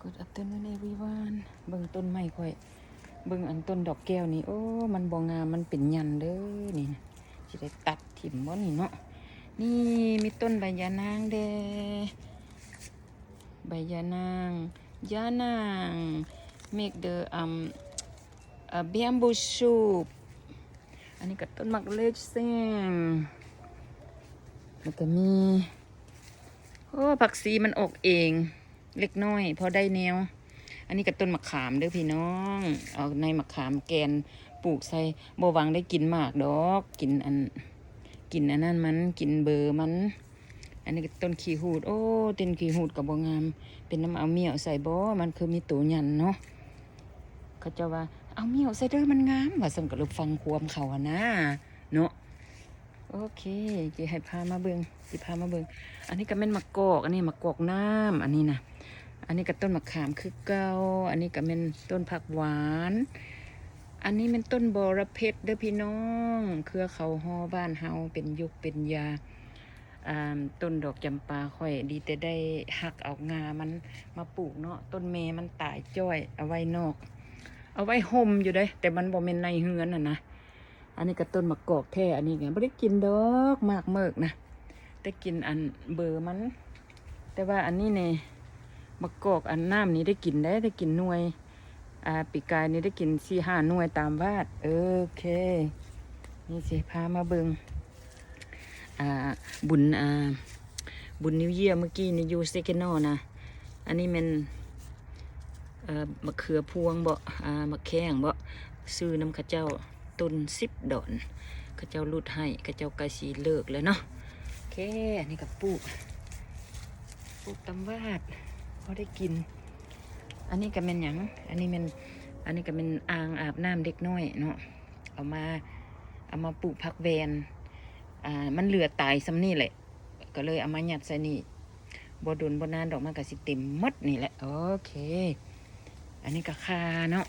Good afternoon everyone. ເບິ່ງຕົ້ນໄມ້ຂ້ອຍ ເບິ່ງອັນຕົ້ນດອກແກ້ວນີ້ ໂອ້ ມັນບໍ່ງາມ ມັນເປັນຫຍັນເດີນີ້ນະ ຊິໄດ້ຕັດຖິ້ມບໍ່ນີ້ເນາະ. ນີ້ມີຕົ້ນໃບຢານາງເດ້ ໃບຢານາງ ຢານາງ make the um uh, bamboo soup. ອັນນີ້ກໍຕົ້ນໝາກເລັກແຊງ ແລ້ວກໍມີ ໂອ້ ຜັກຊີມັນອອກເອງເລັກນ້ອຍ ພໍໄດ້ແນວ. ອັນນີ້ກໍຕົ້ນໝາກຂາມເດີ້ພີ່ນ້ອງ ເອົາໃນໝາກຂາມແກ່ນປູກໃສ່ ບໍ່ຫວັງໄດ້ກິນໝາກດອກ ກິນອັນ ກິນອັນນັ້ນມັນ ກິນເບີມັນ. ອັນນີ້ກໍຕົ້ນຂີ້ຫູດ ໂອ້ ຕົ້ນຂີ້ຫູດກໍບໍ່ງາມ ເປັນນຳເອົາມ້ຽວໃສ່ບໍ່ ມັນຄືມີໂຕຫຍັນເນາະ. ເຂົາເຈົ້າວ່າ ເອົາມ້ຽວໃສ່ເດີ້ ມັນງາມ ວ່າຊັ້ນ ກໍເລີຍຟັງຄວາມເຂົາຫັ້ນນາເນາະ. ໂອເຄ ຊິໃຫ້ພາມາເບິ່ງ ຊິພາມາເບິ່ງ. ອັນນີ້ກໍແມ່ນໝາກກອກ ອັນນີ້ໝາກກອກນ້ຳ ອັນນີ້ນະ. ອັນນີ້ກໍຕົ້ນໝາກຂາມຄືເກົ່າ ອັນນີ້ກໍແມ່ນຕົ້ນຜັກຫວານ. ອັນນີ້ແມ່ນຕົ້ນບໍລະເພັດເດີ້ພີ່ນ້ອງ ເຄືອເຂົາຫໍ່ບ້ານເຮົາ ເປັນຢົກເປັນຢາ. ອ່າ ຕົ້ນດອກຈຳປາຂ້ອຍ ດີແຕ່ໄດ້ຫັກເອົາງ່າມັນມາປູກເນາະ. ຕົ້ນແມ່ມັນຕາຍຈ້ອຍ ເອົາໄວ້ນອກ ເອົາໄວ້ຮົ່ມຢູ່ເດ້ ແຕ່ມັນບໍ່ແມ່ນໃນເຮືອນຫັ້ນນະ. ອັນນີ້ກໍຕົ້ນໝາກກອກແທ້ ອັນນີ້ກໍບໍ່ໄດ້ກິນດອກ ໝາກເໝິກນະ ໄດ້ກິນອັນເບີມັນ. ແຕ່ວ່າອັນນີ້ນີ້ ໝາກກອກອັນນ້ຳນີ້ໄດ້ກິນເດ້ ໄດ້ກິນໜ່ວຍ ອ່າ ປີກາຍນີ້ໄດ້ກິນສີ່ຫ້າໜ່ວຍຕາມວາດ. ໂອເຄ ນີ້ຊິພາມາເບິ່ງ ອ່າ ບຸນ ອ່າ ບຸນນິວເຢຍມື້ກີ້ນີ້ຢູ່ເຊເກໂນນະ. ອັນນີ້ແມ່ນ ເອີ ມະເຂືອພວງບໍ ອ່າ ມະແຂ້ງບໍ ຊື້ນຳເຂົາເຈົ້າ ຕົ້ນສິບດອນ ເຂົາເຈົ້າຫຼຸດໃຫ້ ເຂົາເຈົ້າໃກ້ຊິເລີກແລ້ວເນາະ. ໂອເຄ ອັນນີ້ກໍປູກ ປູກຕຳວາດ ພໍໄດ້ກິນ. ອັນນີ້ກໍແມ່ນຫຍັງ ອັນນີ້ແມ່ນ ອັນນີ້ກໍແມ່ນອ່າງອາບນ້ຳເດັກນ້ອຍເນາະ ເອົາມາ ເອົາມາປູກຜັກແວ່ນ ອ່າ ມັນເຫຼືອຕາຍສ່ຳນີ້ແຫຼະ ກໍເລີຍເອົາມາຍັດໃສ່ນີ້ ບໍ່ດົນບໍ່ນານດອກ ມັນກໍຊິເຕັມໝົດນີ້ແຫຼະ. ໂອເຄ ອັນນີ້ກໍຂ່າເນາະ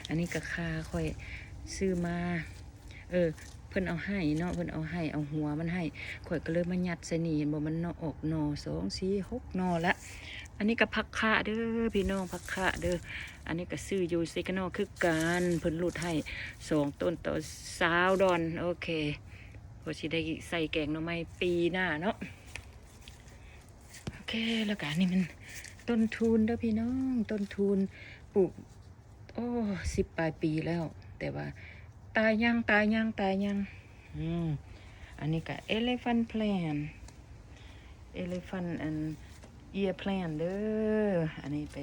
ອັນນີ້ກໍຂ່າ ຂ້ອຍຊື້ມາ ເອີ ເພິ່ນເອົາໃຫ້ເນາະ ເພິ່ນເອົາໃຫ້ ເອົາຫົວມັນໃຫ້ ຂ້ອຍກໍເລີຍມາຍັດໃສ່ນີ້ ເຫັນບໍ່ ມັນເນາະ ອອກໜໍ່ສອງ ສີ່ ຫົກໜໍ່ລະ. ອັນນີ້ກໍຜັກຄະເດີພີ່ນ້ອງ ຜັກຄະເດີ. ອັນນີ້ກໍຊື້ຢູ່ເຊການອຄືກັນ ເພິ່ນຫຼຸດໃຫ້ສອງຕົ້ນຕໍ່ຊາວດອນ. ໂອເຄ ພໍຊິໄດ້ໃສ່ແກງໜໍ່ໄມ້ປີໜ້າເນາະ. ໂອເຄ ແລ້ວກໍອັນນີ້ແມ່ນຕົ້ນທູນເດີພີ່ນ້ອງ ຕົ້ນທູນ ປູກ ໂອ້ ສິບປາຍປີແລ້ວ ແຕ່ວ່າຕາຍຍັງ ຕາຍຍັງ ຕາຍຍັງ. ອືມ ອັນນີ້ກໍ elephant plant elephant and ear plant ເດີ. ອັນນີ້ໄປ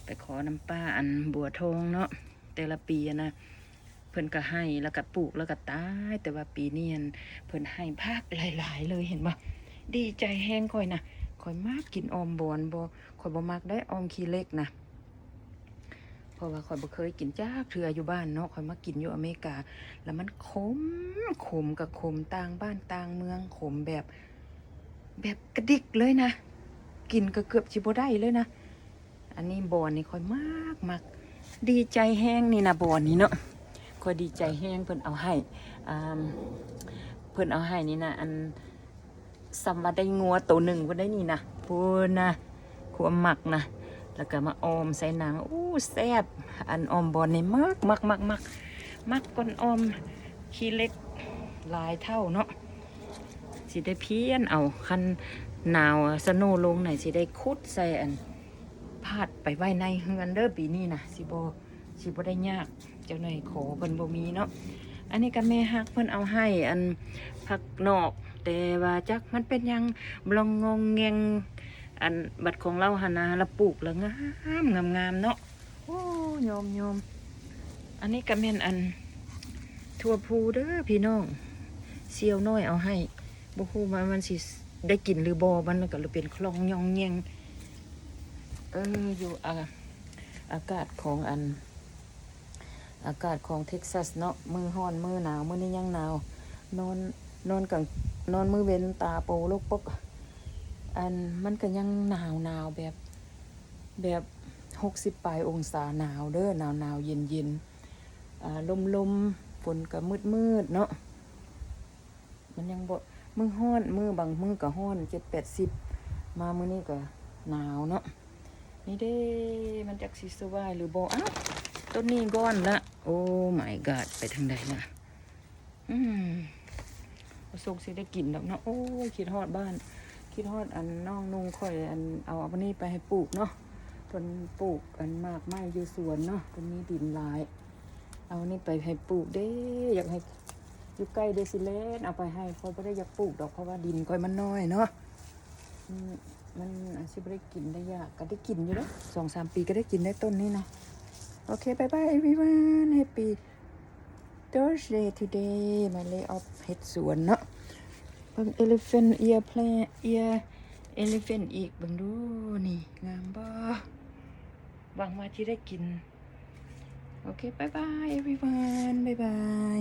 ໄປຂໍນຳປ້າອັນບົວທອງເນາະ ແຕ່ລະປີຫັ້ນນະ ເພິ່ນກໍໃຫ້ ແລ້ວກໍປູກ ແລ້ວກໍຕາຍ ແຕ່ວ່າປີນີ້ຫັ້ນເພິ່ນໃຫ້ບັກຫຼາຍໆເລີຍ ເຫັນບໍ່? ດີໃຈແຮງຂ້ອຍນະ ຂ້ອຍມັກກິນອອມບອນ ບໍ່ ຂ້ອຍບໍ່ມັກໄດ໋ອອມຂີ້ເຫຼັກນະ ເພາະວ່າຂ້ອຍບໍ່ເຄີຍກິນຈັກເທື່ອຢູ່ບ້ານເນາະ ຂ້ອຍມາກິນຢູ່ອາເມລິກາ ແລ້ວມັນຂົມ ຂົມກໍຂົມ ຕ່າງບ້ານຕ່າງເມືອງ ຂົມແບບ ແບບກະດິກເລີຍນະ ກິນກໍເກືອບຊິບໍ່ໄດ້ເລີຍນະ. ອັນນີ້ບອນນີ້ຂ້ອຍມັກ ມັກ ດີໃຈແຮງນີ້ນະ ບອນນີ້ເນາະ ຂ້ອຍດີໃຈແຮງ ເພິ່ນເອົາໃຫ້ ອ່າ ເພິ່ນເອົາໃຫ້ນີ້ນະ ອັນ ສ່ຳວ່າໄດ້ງົວໂຕໜຶ່ງພຸ້ນໄດ໋ນີ້ນະ ພຸ້ນນະ ຄວາມມັກນະ ແລ້ວກໍມາອອມໃສ່ໜັງ ໂອ້ ແຊບ. ອັນອອມບອນນີ້ມັກ ມັກ ມັກ ມັກ ມັກກວ່າອອມຂີ້ເຫຼັກຫຼາຍເທົ່າເນາະ ຊິໄດ້ພຽນເອົາ ຄັນໜາວ snow ລົງນີ້ ຊິໄດ້ຂຸດໃສ່ອັນ ພາດໄປໄວ້ໃນເຮືອນເດີ ປີນີ້ນະ ຊິບໍ່ ຊິບໍ່ໄດ້ຍາກ ເຈົ້າໜ້ອຍຂໍເພິ່ນບໍ່ມີເນາະ. ອັນນີ້ກໍແມ່ຮັກເພິ່ນເອົາໃຫ້ ອັນ ຜັກນອກ ແຕ່ວ່າຈັກມັນເປັນຫຍັງ ບລອງງອງແງງ ອັນ ບັດຂອງລາວຫັ້ນນະ ລະປູກລະງາມ ງາມໆເນາະ. ໂອ້ ຍອມໆ. ອັນນີ້ກໍແມ່ນ ອັນ ຖົ່ວພູເດີພີ່ນ້ອງ ສ່ຽວນ້ອຍເອົາໃຫ້ ບໍ່ຮູ້ວ່າມັນຊິໄດ້ກິນຫຼືບໍ່ ມັນກໍເປັນຂອງຍອງແຍງ. ເອີ ຢູ່ ອາ ອາກາດຂອງ ອັນ ອາກາດຂອງ Texas ເນາະ ມື້ຮ້ອນມື້ໜາວ ມື້ນີ້ຍັງໜາວ ນອນ ນອນກາງ ນອນມື້ເວັນຕາໂປໂລກປົກ ອັນ ມັນກໍຍັງໜາວໆ ແບບ ແບບຫົກສິບປາຍອົງສາ ໜາວເດີ ໜາວໆ ເຢັນໆ ອ່າ ລົມໆ ຝົນກໍມືດໆເນາະ ມັນຍັງບໍ່ ມື້ຮ້ອນ ມື້ ບາງມື້ກໍຮ້ອນເຈັດແປດສິບ ມາມື້ນີ້ກໍໜາວເນາະ. ນີ້ເດ້ ມັນຈັກຊິສະຫວາຍຫຼືບໍ່? ອ້າວ ຕົ້ນນີ້ກ່ອນລະ. Oh my god ໄປທາງໃດລະ? ອືມ ບໍ່ສົກຊິໄດ້ກິນດອກເນາະ. ໂອ້ຍ ຄິດຮອດບ້ານ ຄິດຮອດອັນນ້ອງນຸ່ງຂ້ອຍ ອັນເອົາອັນນີ້ໄປໃຫ້ປູກເນາະ. ເພິ່ນປູກອັນໝາກໄມ້ຢູ່ສວນເນາະ ເພິ່ນມີດິນຫຼາຍ. ເອົານີ້ໄປໃຫ້ປູກເດ້ ຢາກໃຫ້ຢູ່ໃກ້ເດ້ ຊິແລ່ນເອົາໄປໃຫ້. ຂ້ອຍບໍ່ໄດ້ຢາກປູກດອກ ເພາະວ່າດິນຂ້ອຍມັນນ້ອຍເນາະ. ອືມ ມັນອາດຊິບໍ່ໄດ້ກິນໄດ້ຢາກ ກໍໄດ້ກິນຢູ່ເດ້ ສອງສາມປີກໍໄດ້ກິນໄດ້ຕົ້ນນີ້ນະ. ໂອເຄ ບາຍບາຍ everyone, happy Thursday today. My day off ເຮັດສວນເນາະ. ເບິ່ງ elephant ear plant, ear elephant ອີກ ເບິ່ງດູນີ້ ງາມບໍ່? ຫວັງວ່າຊິໄດ້ກິນ. ໂອເຄ ບາຍບາຍ everyone, ບາຍບາຍ.